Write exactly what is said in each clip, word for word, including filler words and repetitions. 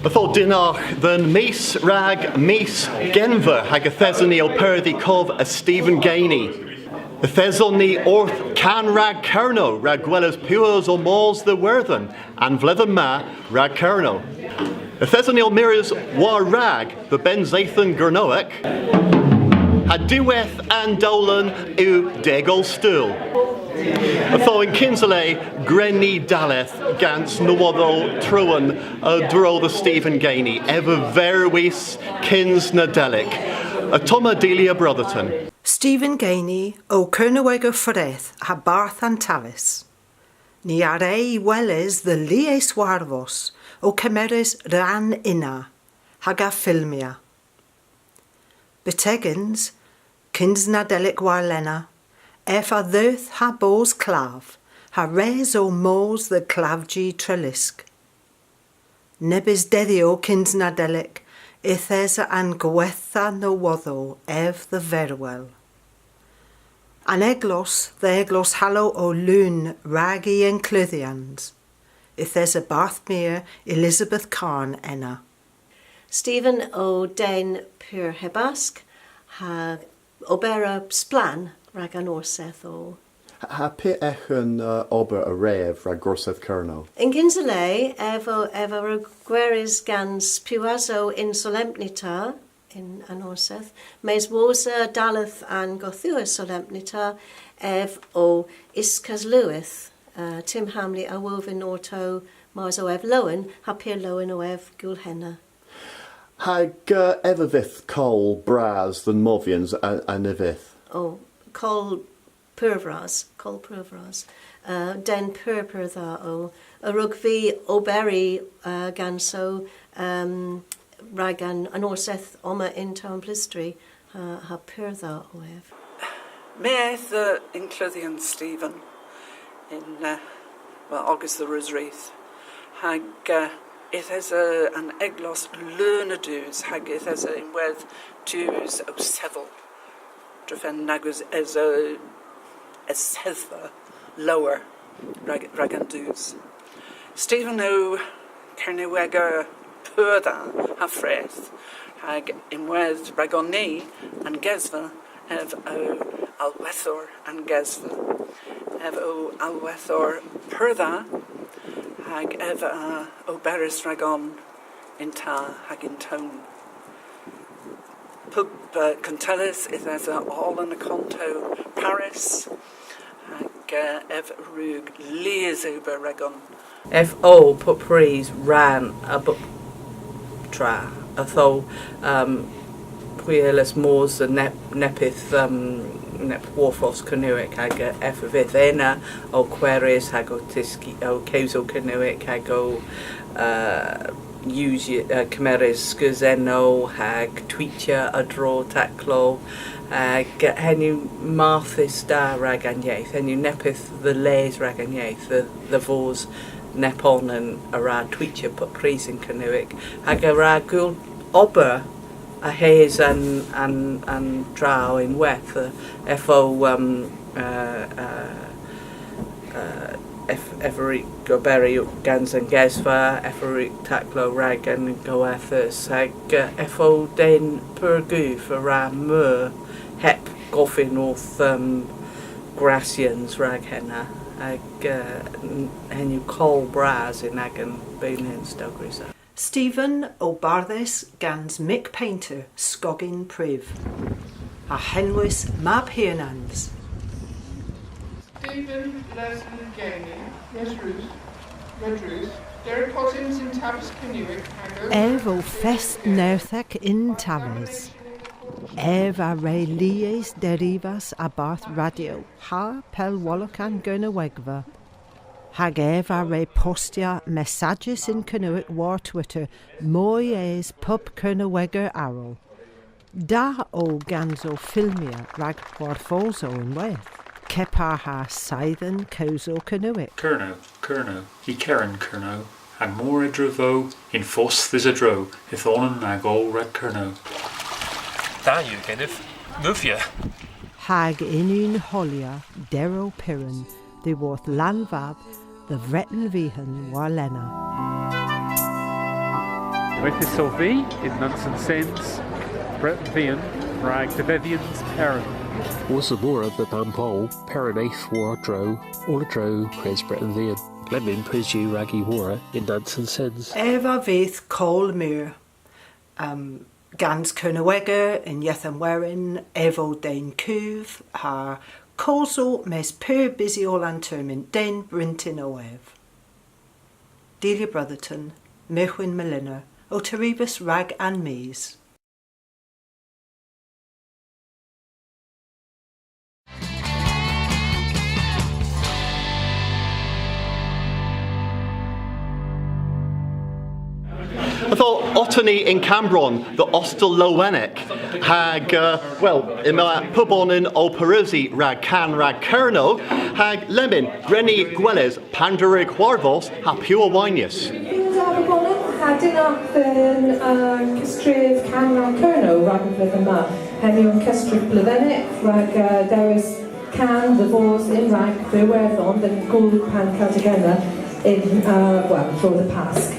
Ytho, dynnargh dhe'n Mis rag mis Genver, hag yth eson ni ow perthi kov a Stephen Gainey. Yth eson ni orth Kan rag Kernow, rag gweles piw eus ow mos dhe Iwerdhon an vledhen ma rag Kernow. Yth eson ni ow mires war-rag dhe Bennseythen Gernewek, ha diwedh an dowlen yw deg oll stul. Ytho, yn kynsa le, gwren ni dalleth gans nowodhow truan a-dro dhe Stephen Gainey, ev a verwis kyns Nadelik. Ottomma Delia Brotherton. Stephen Gainey o Kernewegor freth ha bardh an taves. Ni a wre y weles dhe lies hwarvos ow kemeres rann ynna hag ow fylmya. Byttegyns, kyns Nadelik warlena, ev a dheuth ha bos klav, ha res o mos dhe klavji Trelisk. Nebes dedhyow kyns Nadelik, yth esa an gwettha nowodhow ev dhe verwel. An eglos dhe Egloshallow o leun rag y enkludhyans. Yth esa Bardh Meur Elizabeth Carne ena. Stephen o den pur hebask, ha obera splann rag an Orsedh o. Ha py eghen, uh, ober a wrev rag Gorsedh Kernow? Yn kynsa le, ev o, ev a wrug gweres gans piwasow yn solempnita yn an Orsedh, mes wosa dalleth an gorthugher solempnita, ev o iskaslowyeth, uh, Tim Hamley a wovyn orto mars o ev lowen, ha pur lowen o ev gul henna. Hag, uh, ev a vydh koll bras dhe'n movyans a, a ny vydh? O, koll pur vras, koll pur vras. Uh, den pur pur dha o. A wrug vy oberi, uh, ganso, um, rag an, an Orsedh omma yn Tewyn Pleustri, ha, ha pur dha o ev. My eth, uh, yn kludhyan Stephen yn, uh, well, ogas dhe Resrudh. Hag, uh, yth esa an eglos leun a dus, hag yth esa ynwedh tus ow sevel drefen nag eus esa esedhva lowr rag, rag an dus. Stephen o Kernewegor pur dha ha freth, hag ynwedh ragon ni an Gesva, ev o alhwedhor an Gesva. Ev o alhwedhor pur dha, hag ev a oberis ragon yn ta hag yn town. Pub, uh, kuntelles yth esa oll an akontow parys, hag, uh, ev a wrug lies ober ragon. Ev o pub prys rann a bub tra, ytho, um, hwi a yll mos dhe nep-, neppyth, um, nep hwarvos Kernewek, hag, uh, ev a vydh ena ow kweres hag ow tyski, ow kewsel Kernewek, hag ow, uh, usya, uh, kemeres skeusennow hag tweetya a-dro taklow, hag, uh, henn yw marthys da rag an yeth, henn yw neppyth dhe les rag an yeth, dhe, dhe vos nebonan a wra tweetya pub prys yn Kernewek, hag a wra gul ober a-hys an, an, an dra ynwedh, uh, ev o, um, uh, uh, uh, ev, ev a wrug oberi gans an Gesva, ev a wrug taklow rag an gowethas, hag, uh, ev o den pur guv a wra meur heb govyn orth, um, grasyans rag henna, hag, uh, n-, henn yw koll bras yn agan bewnans, dell grysav. Stephen o bardhys gans Mick Paynter, Skogynn Pryv, ha henwys Mab Hirnans. Stephen Leslie Gainey, Resrudh, Redruth, Derry Cottons yn Tavas Kernewek, hag o. Ev o fest nerthek yn Tavas. Ev a wre lies derivas a-barth radyo ha pellwolok an Gernewegva. Hag ev a wre postya messajys yn Kernewek war Twitter moy es pub Kernewegor arall. Da o ganso filmya rag hwarvosow ynwedh, kepar ha seythen kewsel Kernewek. Kernow, Kernow, y kerens Kernow, ha mor edra vo yn fostys a-dro, yth onan nag o rag Kernow. Da yw genev neuvya. Hag yn unn holya, Derow Piran, dhyworth Lanvab dhe Vreten Vyghan warlena. Yth esov vy yn Nans an Sens, Breten Vian, rag devedhyans Peran. Wosa mora dhe Bampool, Peran eth war-dro, oll a-dro kres Breten Vian. Lemmyn prys yw rag y worra yn Nans an Sens. Ev a vydh koll meur, um, gans Kernewegor yn Yeth an Werin, ev o den kuv, ha kosel mes pur bysi oll an termyn, den bryntin o ev. Delia Brotherton, Myrghwynn Melynor, ow terivas rag An Mis. Ytho, otta ni yn Kammbronn, dhe Ostel Lowenek, hag, uh, wel, yma pubonan ow pareusi rag kan rag Kernow, hag lemmyn, gwren ni gweles pandr'a wrug hwarvos ha piw a waynyas. Dydh da, pubonan, ha dynnargh dhe'n, uh, kesstrif Kan rag Kernow rag an vledhen ma. Hemm yw an kesstrif bledhynnys rag, uh, dewis kan dhe vos yn rag Iwerdhon dhe'n Gool Pan Cartagena yn, uh, wel, dro dhe Bask.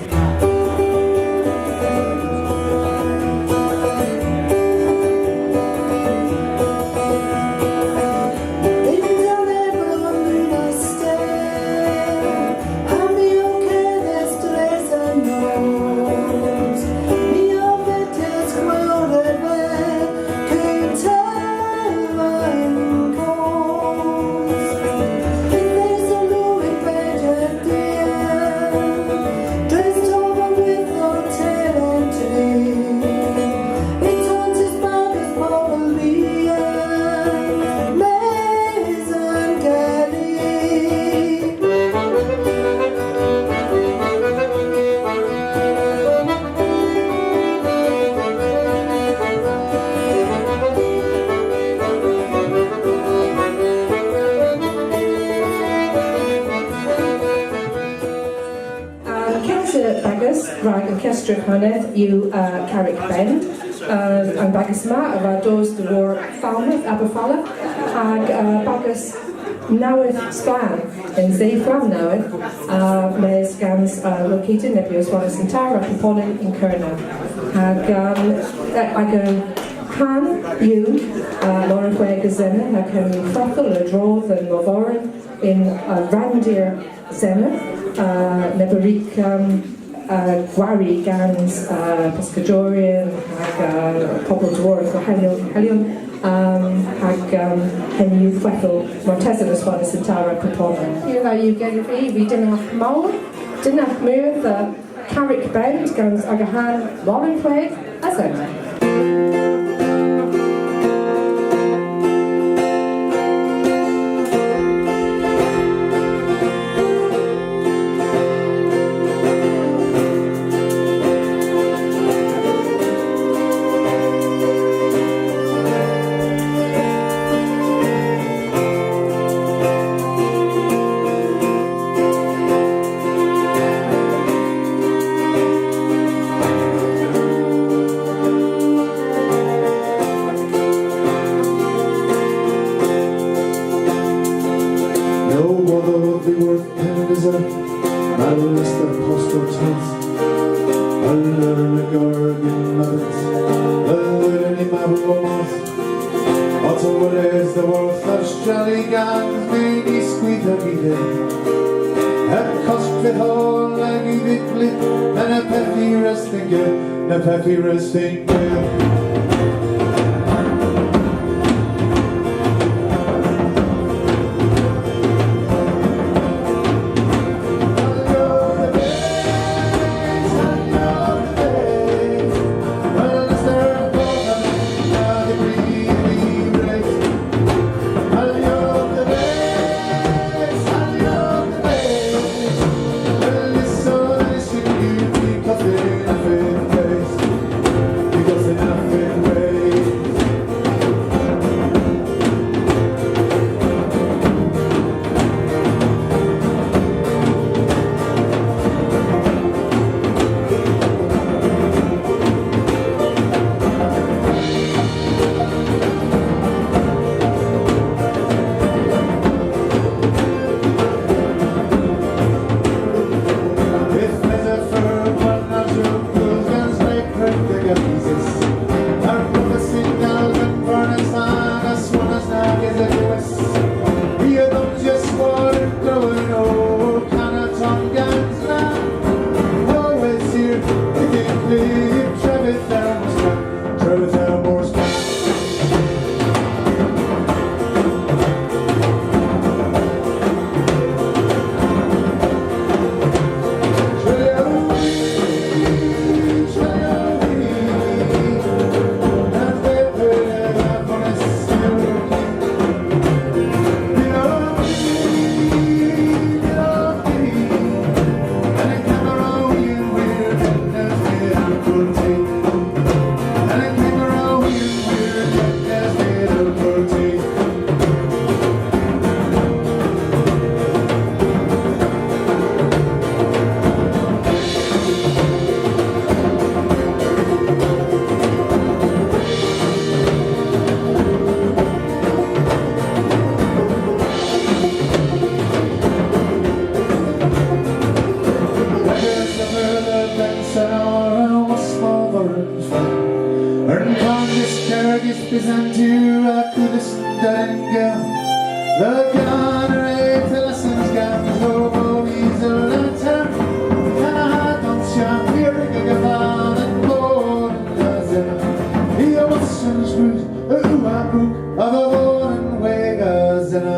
An kynsa bagas rag an kesstrif haneth yw, uh, Carrick Bend. Um, an bagas ma a wra dos dhyworth Falmouth, Aberfala, hag, uh, bagas nowydh splann, yn se flamm nowydh, uh, mes gans, uh, Will Keating, neb yw aswonnys yn ta, rag pubonan yn Kernow. Hag, um, e-, aga han yw, uh, lowr ha hwegh a senna, hag hemm yw hwedhel a-dro dhe'n lowronan yn, uh, ranndir Senna, uh, neb a wrug, um, uh, gwari gans, uh, pyskadoryon hag, uh, pobel dhyworth Helyon, Helyon, um, hag, um, hemm yw hwedhel martesen aswonnys yn ta rag pubonan. Yw, yw genev vy, vy dynnargh mowr, dynnargh meur dhe Carrick Bend gans aga han lowr ha hwegh a senna. No other worthy worth Penn Viser, Malester Postel Tent, Alern a Gargan Mabbit, Alern y Mabro Mas, Otta Wales the World First Jolly Gans, Mini Squid a Gigan, Heb Kost Fihol a Givit Blit, and a Pethy Resting Good, and a Pethy Resting Good. Because enough Bys an tu a kudhas dhe'n gell, dhe gana re tellys gans ow isel an term. Kana ha donsya, hir hag avan an bor an asen. I a wosans grus, a uwa buk, a vavon an wega zena.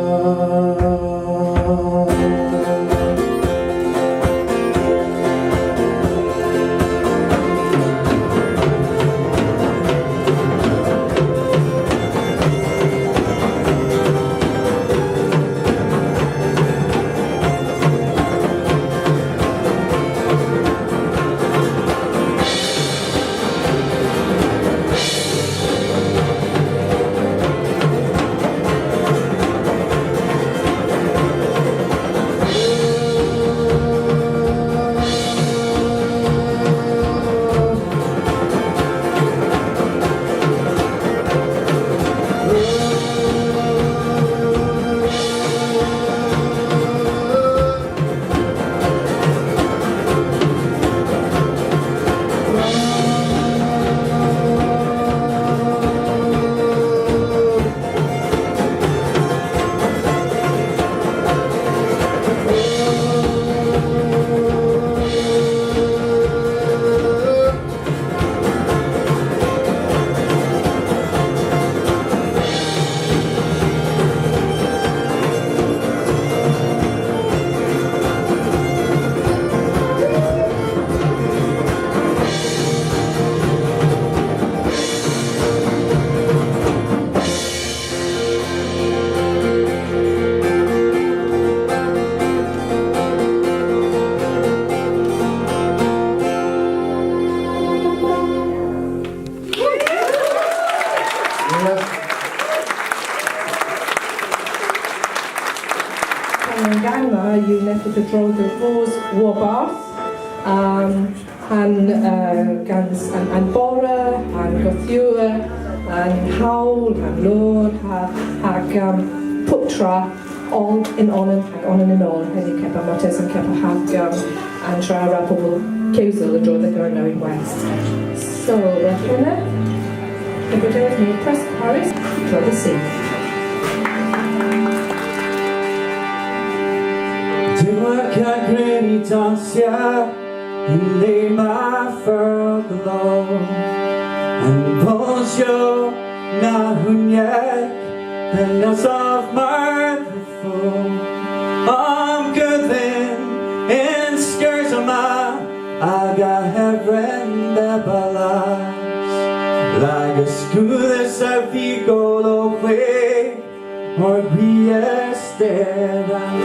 An gan ma yw neppyth a-dro dhe Ros Warbarth, um, an, uh, gans an, an bora, an gorthugher, an howl, an loor, ha, hag, um, puptra, oll yn onan, hag onan yn oll, hedhyw kepar, martesen kepar, hag, um, an tra a wra pobel kewsel a-dro dhe Gernow yn West. So, rag henna, dhe Bretonek ni, Press Paris, tro dhe si. Diwek a greni donsya yn le ma fur glow. An bosyow na hunek, an asov mar Omgerdhyn y'n skers ma aga hevren dhe balas. Lagas kudhys a vygol ow hwegh, mor gwies der an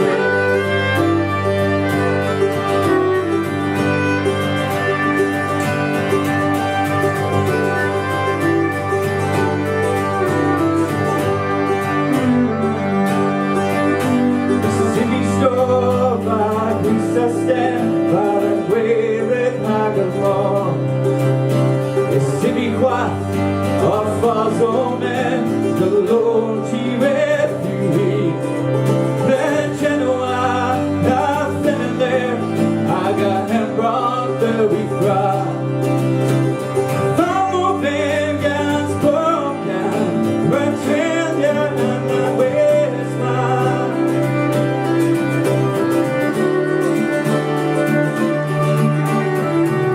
Sybi stov a gwisasten war an gweres hag an loor. Sybi hwath ow fos omen dhe loor tirwedh yw hi. Plen jynnow a, a fenn an ler, hag a hembrav dhe withra. Far mo vynn gans pokan, rag treylya an weres ma.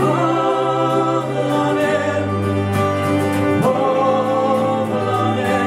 Oll an, oll an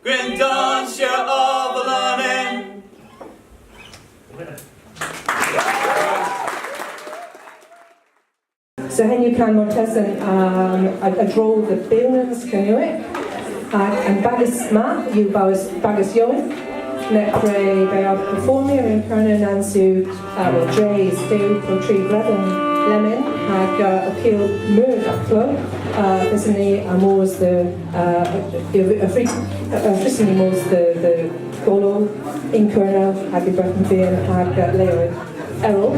Yn donsya oll an. So henn yw kan martesen, um, a, a-dro dhe bewnans Kernewek. Hag an bagas ma yw bagas, bagas yowynk. Nepre beu ow performya yn Kernow nans yw, uh, wel, Jay, Stu, po tri vledhen lemmyn, hag, uh, ow kul meur a daklow, uh, bys ni ow mos dhe, uh, y, y, y, y, y, ni mos dhe, dhe golow yn Kernow hag yn Breten Vian hag, uh, leow erel.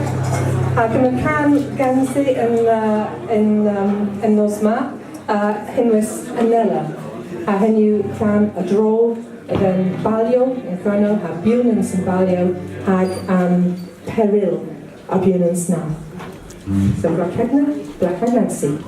Hag yma kan gansi yn, uh, yn, um, y'n nos ma, uh, henwys Anella. Ha henn yw kan a-dro dhe'n balyow yn Kernow, ha bewnans an balyow, hag an peryl a bewnans na. So, rag henna, Black Eyed Nancy.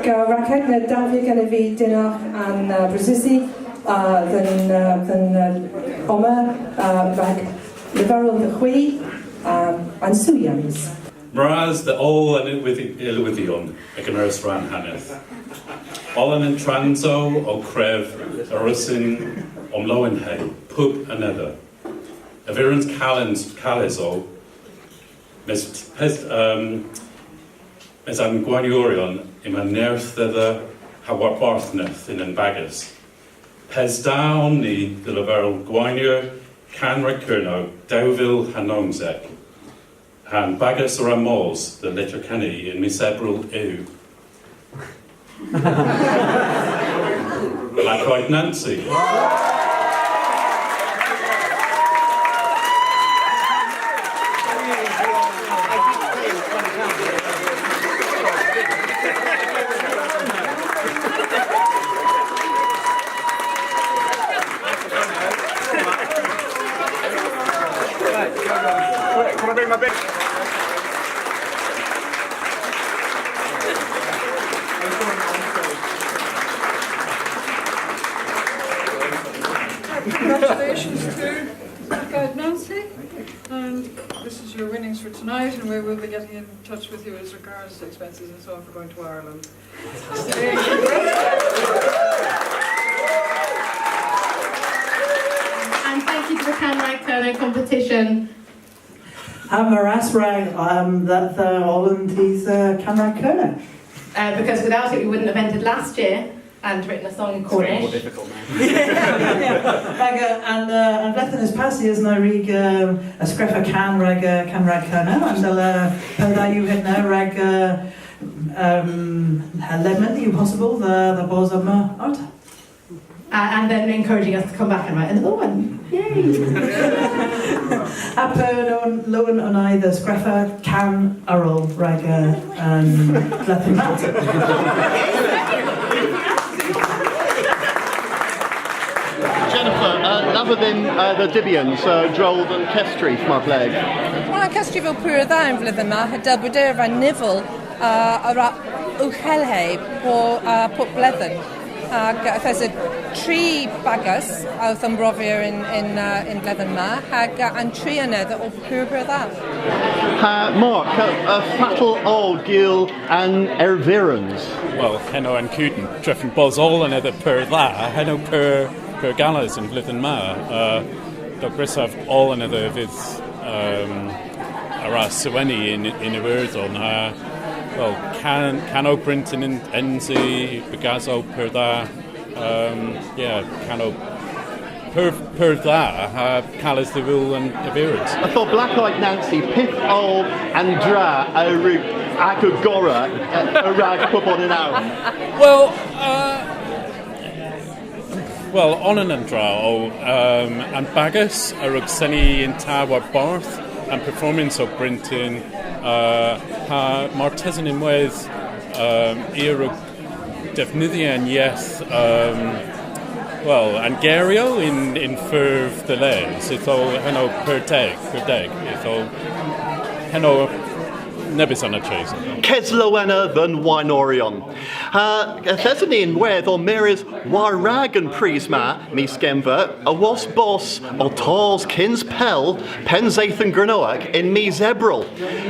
Rag henna, danvia genev vy dynnargh an, uh, brasisi, uh, dhe'n, uh, dhe'n, uh, omma, uh, rag leverel dhe hwi, um, an sewyans. Meur ras dhe oll an ilewydhy-, ilewydhyon a gemeras rann haneth. Oll an entransow o krev, a wrussyn omlowenhe pub anedha. Ervirans kalens, kales o, mes, pes, um, mes an gwaynyoryon yma nerth dhedha ha warbarthneth yn an bagas. Pes da on ni dhe leverel gwaynyer Kan rag Kernow dew vil ha nownsek. Ha'n bagas a wra mos dhe Letterkenny yn mis Ebrel yw Black Eyed Nancy. Congratulations to Black Eyed Nancy, and this is your winnings for tonight, and we will be getting in touch with you as regards to expenses and so on for going to Ireland. And thank you to the Kan rag Kernow competition. Ha meur ras rag, um, dhe, dhe oll an dus, uh, Kan rag Kernow. Uh, because without it, we wouldn't have entered last year and written a song in Cornish. It's getting more difficult now. Yeah. Rag, uh, an, uh, an vledhen eus passys, ni a wrug, um, skrifa kan rag, uh, Kan rag Kernow, ha, uh, pur dha yw henna rag, uh, um, lemmyn yw possybyl dhe, dhe bos omma arta. Uh, and then encouraging us to come back and write another one. Yay! Ha pur lowen, lowen on ni dhe skrifa kan arall rag, uh, an vledhen. Jennifer, uh, lavar dhymm, uh, dhe dybyans, uh, a-dro dhe'n kesstrif, mar pleg. Wel, an kesstrif o pur dha an vledhen ma, ha dell brederav an nivel, uh, a wra ughella po, uh, pub bledhen. Hag, uh, yth esa tri bagas owth ombrofya yn, yn, uh, y'n vledhen ma, hag, uh, an tri anedha o pur, pur dha. Ha Mark, uh, uh, fatel o gul an ervirans? Wel, henn o an kudyn. Drefen bos oll anedha pur dha, henn o pur, pur gales y'n vledhen ma. Uh, dell grysav oll anedha a vydh, um, a wra sewena yn, yn Iwerdhon ha, wel, kan, kanow bryntin yn, ynsi, bagasow pur dha, um, yeah, kanow pur, pur dha ha kales dhe wul an ervirans. Ytho Black Eyed Nancy, pyth o an dra a wrug aga gorra, uh, rag pobel yn Alban? Wel, uh, Wel, onan a'n dra o, um, an bagas a wrug seni yn ta warbarth, an performance o bryntin, uh, ha martesen ynwedh, um, i a wrug devnydhya an yeth, um, wel, an geryow yn, yn furv dhe les, ytho henn o pur deg, pur deg, ytho henn o nebes an acheson. Keslowena dhe'n waynoryon. Ha yth eson ni ynwedh ow mires war-rag an prys ma, mis Genver, awos bos ow tos kyns pell Pennseythen Gernewek yn mis Ebrel.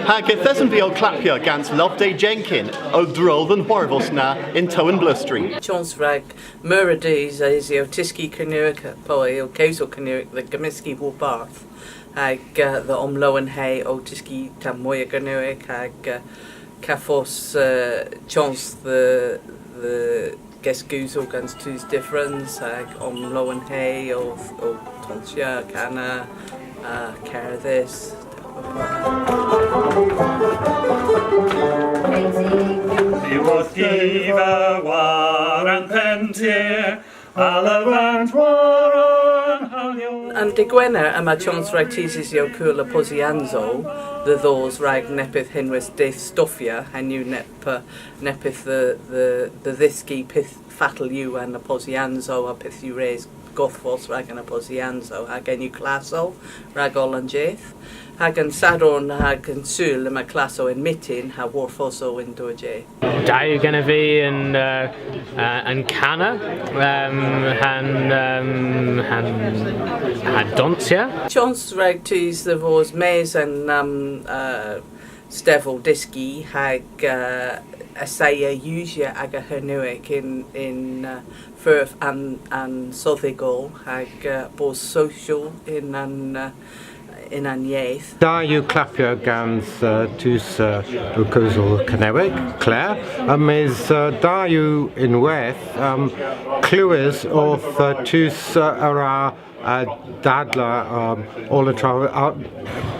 Hag yth eson vy ow klappya gans Loveday Jenkin a-dro dhe'n hwarvos na yn Tewynblustri. Chons rag meur a dus a yll tyski Kernewek, po a yll kewsel Kernewek, dhe gemyska warbarth, hag, uh, dhe omlowenhe ow tyski tamm moy a Gernewek, hag, uh, kavos, uh, chons dhe, dhe geskewsel gans tus dyffrans, hag omlowenhe ow, ow tonsya, kana, uh, kerdhes. Yw skiva war an penntir, a levant war an halyon. An dy' Gwener yma chons rag tus usi ow kul apposyansow dhe dhos rag neppyth henwys Dydh Stoffya, henn yw nep-, neppyth dhe, dhe, dhe dhyski pyth, fatel yw an apposyansow ha pyth yw res godhvos rag an apposyansow hag henn yw klassow rag oll an jydh. Hag an Sadorn hag an Sul yma klassow yn myttin ha hwarvosow yn dohajydh. Da yw genev vy an, uh, uh, an kana, um, ha'n, um, ha'n, ha donsya. Chons rag tus dhe vos mes a'n, um, uh, stevel dyski hag, uh, assaya usya aga Kernewek yn, yn, uh, furv an, ansodhogel hag, uh, bos socyal yn an, uh, yn an yeth. Da yw klappya gans, uh, tus, uh, ow kewsel Kernewek, Claire, uh, mes, uh, da yw ynwedh, um, klewes orth, uh, tus, uh, a wra, uh, dadhla, um, oll an tra, uh,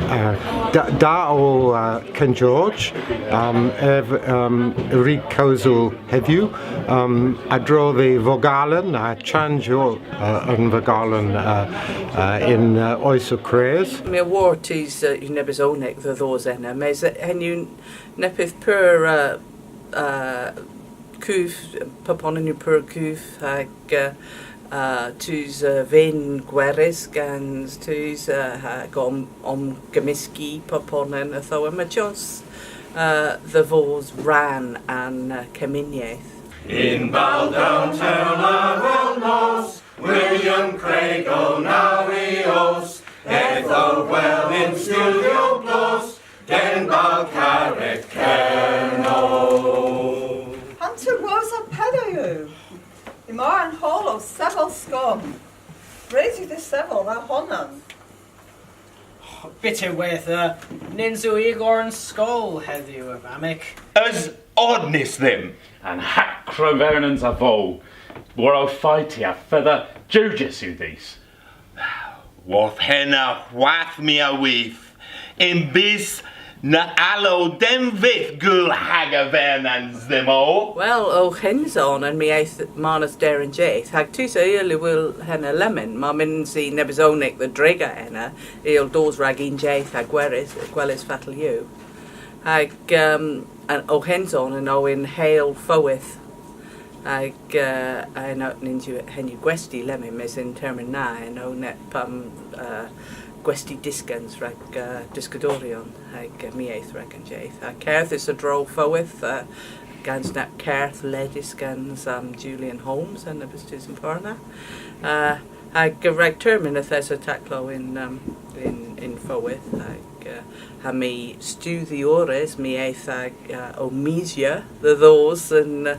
uh, da, da o, uh, Ken George, um, ev, um, a wrug kewsel hedhyw, um, a-dro dhe vugalen ha chanjyow, uh, an vugalen, uh, uh, yn, uh, oes a-gres. My a wor tus, uh, yw nebes ownek dhe dhos ena, mes, uh, henn yw neppyth pur, uh, uh, kuv, pubonan yw pur kuv, hag, uh, uh, tus, uh, vynn gweres gans tus, uh, hag om, omgemmyski pubonan, ytho yma chons, uh, dhe vos rann an, uh, kemeneth. Yn bal downtown avel nos, William Craig o naw y oos, eth ow hwel yn studio blos, den bal karrek Kernow. Hanter wosa peder yw. Yma an howl ow sevel skon. Res yw dhis sevel dha honan. Byttewedha, nyns yw Igor yn skol hedhyw, a vammik. Eus odnis dhymm? An hakrow vernans a vo, war ow faytya fetha jewjys yw dhis. Worth henna hwath my a with, yn bys na allo den vyth gul hag a vernans dhymmo. Wel, ow hynsa onan my eth marnas der an jydh, hag tus a yll y wul henna lemmyn, mar myns i nebes ownek dhe driga ena, i oll dos rag unn jydh ha gweles, gweles fatel yw. Hag, um, an, ow hynsa onan o yn hel fowydh. Hag, uh, a, henn yw, nyns yw henn yw gwesti lemmyn, mes yn termyn na, henn o neb, um, uh, gwesti dyskans rag, uh, dyskadoryon, hag, uh, my eth rag an jydh. Ha kerdhes a-dro fowydh, uh, gans neb kerdh ledys gans, um, Julian Holmes, an nebes tus a'n par na. Uh, Hag, uh, rag termyn yth esa taklow yn, um, yn, yn fowydh, hag, uh, ha my studhyores, my eth hag, uh, ow misya dhe dhos yn, uh,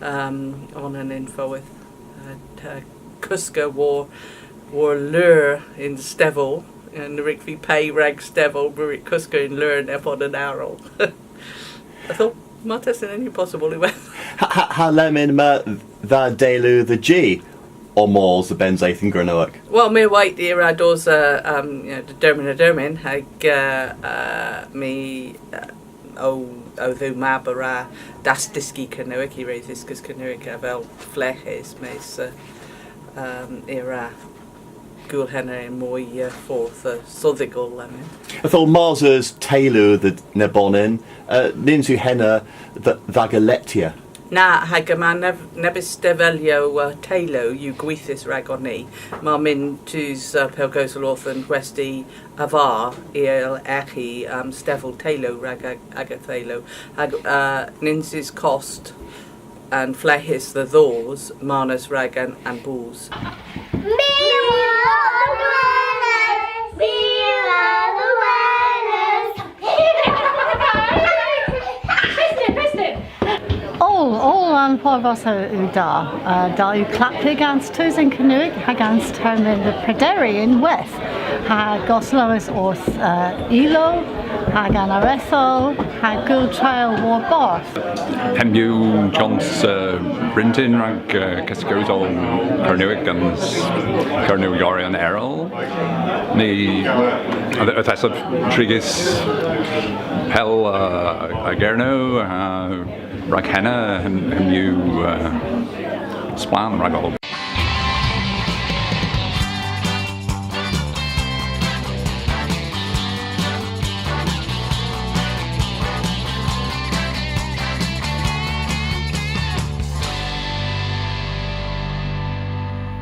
um, onan yn fowydh. Uh, ha koska war, war leur yn stevel, uh, ny wrug vy pe rag stevel, my a wrug koska yn leur neb onan arall. Ytho, martesen henn yw possybyl ynwedh. Ha, ha, ha lemmyn yma dha deylu dhe ji ow mos dhe Bennseythen Gernewek? Wel, my a wayt i a wra dos, uh, um, you know, termyn ha termyn, hag, uh, uh, my, uh, ow, ow dhew mab a wra dasdyski Kernewek, i re dhyskas Kernewek avel fleghes, mes, uh, um, i a wra gul henna yn moy, uh, fordh, uh, sodhogel lemmyn. Ytho mars eus teylu dhe nebonan, uh, nyns yw henna dha, dh'aga lettya. Na, hag yma neb-, nebes stevelyow, uh, teylu yw gwithys ragon ni. Mar myns tus, uh, pellgowsel orth an gwesti a-varr, i a yll erghi, um, stevel teylu rag ag-, aga theylu. Hag, uh, nyns eus kost an fleghes dhe dhos marnas rag an, an boos. Oll, oll an parvosow yw da. Uh, da yw klappya gans tus yn Kernewek ha gans termyn dhe prederi ynwedh. Ha goslowes orth, uh, ilow, hag an arethow, ha gul treyl warbarth. Hemm yw chons, uh, bryntin rag, uh, keskewsel Kernewek gans Kernewegoryon erel. Ni, yth, yth esov trigys pell, uh, a Gernow, uh, rag henna, hemm, hemm yw, uh, splann ragov.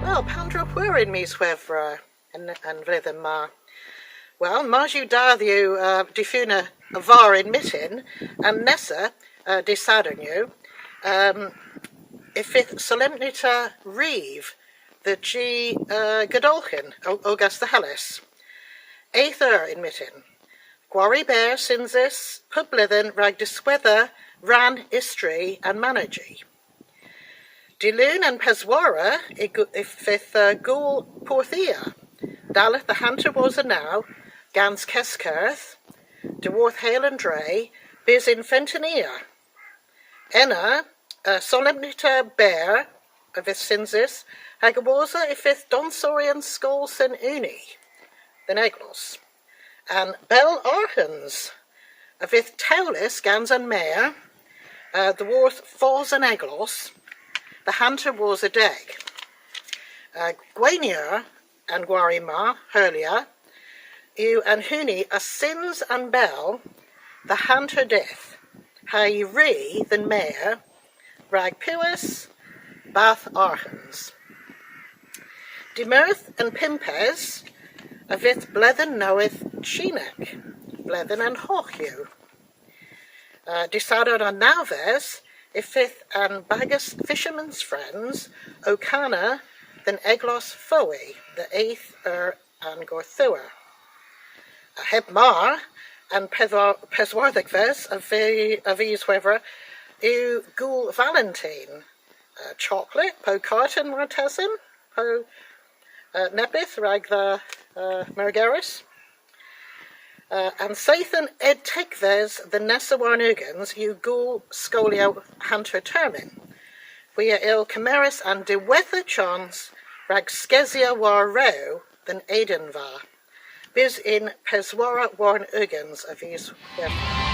Wel, Pandr'a hwer yn mis Hwevrer an, an vledhen ma? Wel, mars yw da dhywgh, uh, difuna a-varr yn myttin, an nessa, uh, dy' Sadorn yw, um, y fydh solempnita rev dhe ji, uh, Godolghan, o-, ogas dhe Hellys. Eth eur yn myttin. Gwari berr synsys pub bledhen rag diskwedhes rann istori an manerji. Dy' Lun an peswara y gu-, y fydh, uh, Gool Porthia. Dalleth dhe hanter wosa naw gans keskerdh, dhyworth Hel an Dre, bys yn Fenten Ia. Ena, uh, solempnita berr a vydh synsys, hag a-wosa y fydh donsoryon Skol Sen Uni dhe'n eglos. An bel arghans a vydh tewlys gans an mer, uh, dhyworth Fos an Eglos, dhe hanter wosa deg. Uh, gwener an gwari ma, hurlya, yw an huni a syns an bel dhe hanter dydh, ha'y ri dhe'n mer rag piwas, bath arghans. Dy' Meurth an pympes a vydh bledhen nowydh Chinek, bledhen an hogh yw. Uh, dy' Sadorn an nawves y fydh an bagas Fisherman's Friends ow kana dhe'n eglos Fowey dhe eth eur an gorthugher. Ha heb mar, an pedwa-, peswardhegves a vi-, a vis Hwevrer yw Gool Valentin. Uh, choklet, po kartenn martesen, po, uh, neppyth rag dha, uh, meurgerys. Uh, an seythen etegves dhe nessa warn ugens yw Gool Skolyow Hanter Termyn. Hwi a yll kemeres an diwettha chons rag skesya war rew dhe'n Edenva. Bys yn peswara warn ugens a vis Hwevrer.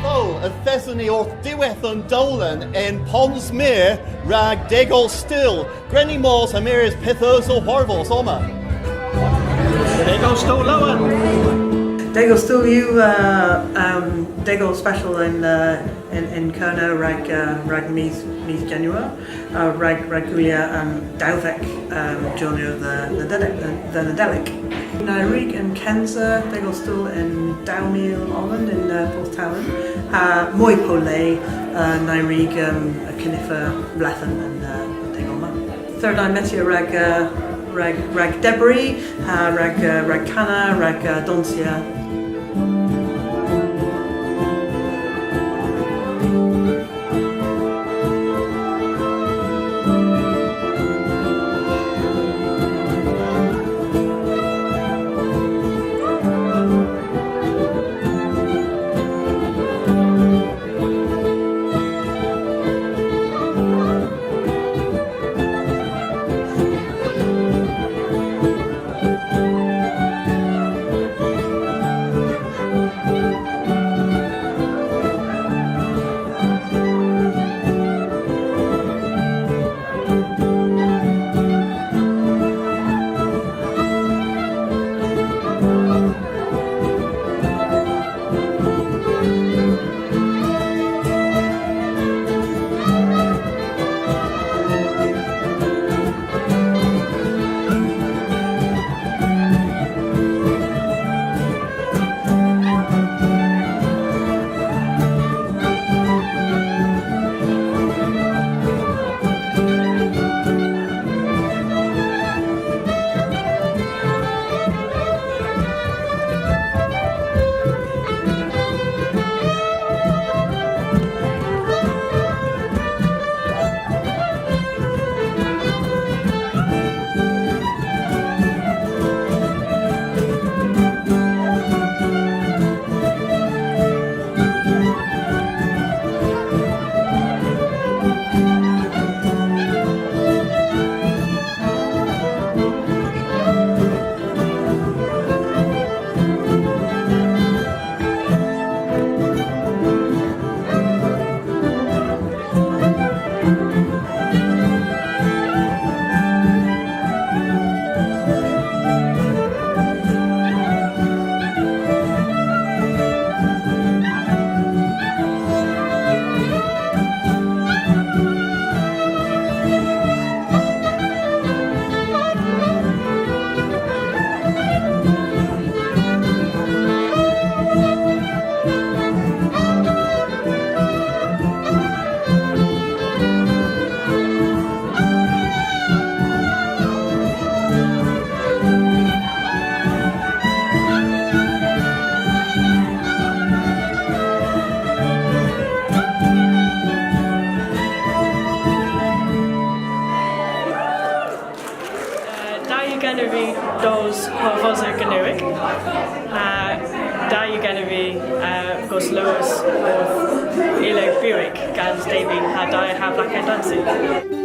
Ytho, yth eson ni orth diwedh an dowlen yn Ponsmeur rag Degol Stul. Gwren ni mos ha mires pyth eus ow hwarvos omma. Degol Stul lowen! Degol Stul yw, uh, um, degol special yn, uh, yn, yn Kernow rag, uh, rag mis, mis Januar, uh, rag, rag gwylya, um, dewdhek, um, jorna dhe, dhe Nadelik, dhe, dhe Nadelik. Ni a wrug an kynsa Degol Stul yn dew mil onan yn, uh, Porth Tewyn, ha moy po le, uh, ni a wrug, um, a genev bledhen an, uh, degol ma. Third Eye Media rag, uh, rag, rag dybri, ha rag, uh, rag kana, rag, uh, donsya. Genev vy dos hwarvosow Kernewek, ha da yw genev vy, uh, goslowes orth ilow bewek gans Davey, ha da yw ha Black Eyed Dancing.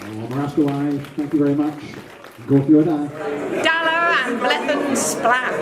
Well, Maraska, thank you very much. Gorthugher da. Da lowr ha bledhen splann.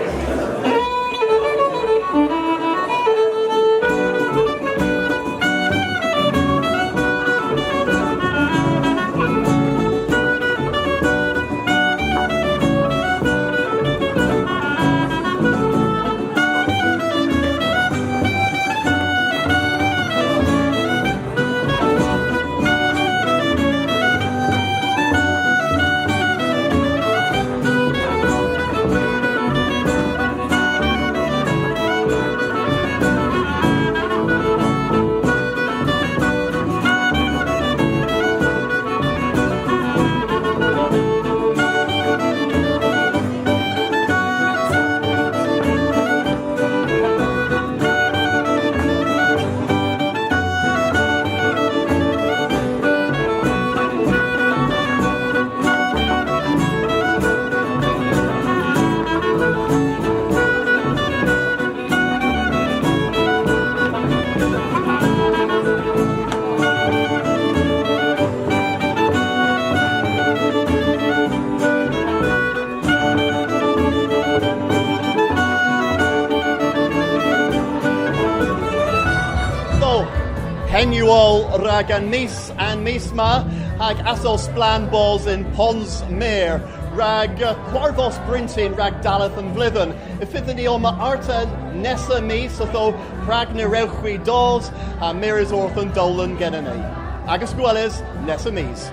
Henn yw oll rag an mis, an mis ma, hag ass o splann bos yn Ponsmeur, rag, eh, hwarvos bryntin rag dalleth an vledhen. Y fydhyn ni omma arta nessa mis, ytho prag na wrewgh hwi dos ha mires orth an dowlen genen ni. Agas gweles nessa mis.